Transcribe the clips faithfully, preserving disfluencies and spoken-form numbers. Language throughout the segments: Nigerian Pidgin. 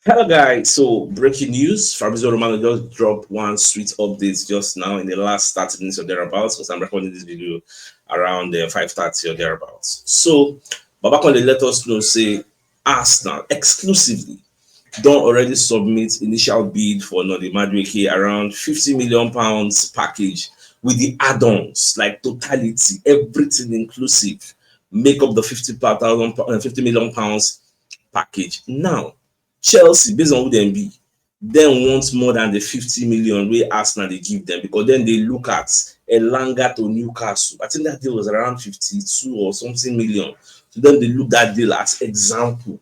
Hello guys, so breaking news, Fabrizio Romano just dropped one sweet update just now in the last thirty minutes or thereabouts, because I'm recording this video around uh, five thirty or thereabouts. So Baba Conde let us know say Arsenal exclusively don already submit initial bid for Noni Madueke, around fifty million pounds package with the add-ons, like totality, everything inclusive, make up the fifty thousand, uh, fifty million pounds package. Now, Chelsea, based on who dem be, dem want more than the fifty million wey Arsenal dey give dem, because then they look at Elanga to Newcastle. I think that deal was around fifty-two or something million. So then they look that deal as example.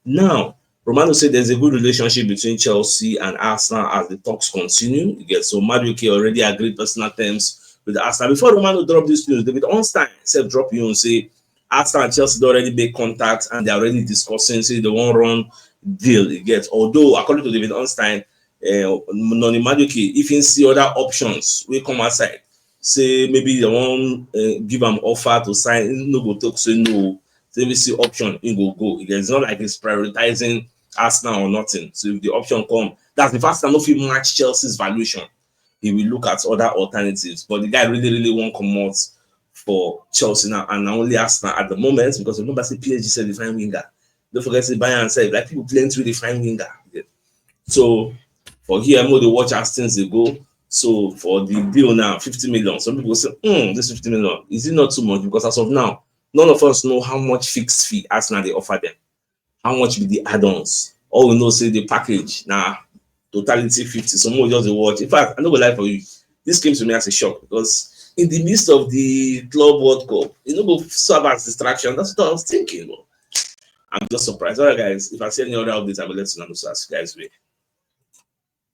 Now, Romano said there's a good relationship between Chelsea and Arsenal as the talks continue. You get, so Madueke already agreed personal terms with Arsenal. Before Romano drop this news, David Ornstein said drop you and say Arsenal and Chelsea don already make contact and they're already discussing, say they wan run deal, you get. Although, according to David Ornstein, uh, Noni Madueke, if he see other options wey come outside, say maybe they wan uh, give am offer to sign, he no go talk say no. Say if he see option, he go go. It's not like he's prioritizing Arsenal or nothing. So if the option come, that's the fact Arsenal no fit match Chelsea's valuation. He will look at other alternatives. But the guy really, really wan comot for Chelsea now, and na only Arsenal at the moment, because remember say P S G sell the fine winger. Don't forget say Bayern sell, like, people plenty with the fine winger. Yeah. So for here, I'm going to watch as things dey go. So for the deal now, fifty million. Some people say, hmm, this fifty million, is it not too much? Because as of now, none of us know how much fixed fee Arsenal dey offer them. How much be the add-ons? All we know say the package na totality fifty. Some more just dey watch. In fact, I no go lie for you. This came to me as a shock, because in the midst of the Club World Cup, e no go serve as distraction. That's what I was thinking. But I'm just surprised. All right, guys, if I see any other updates, I will let you know. So as you guys will.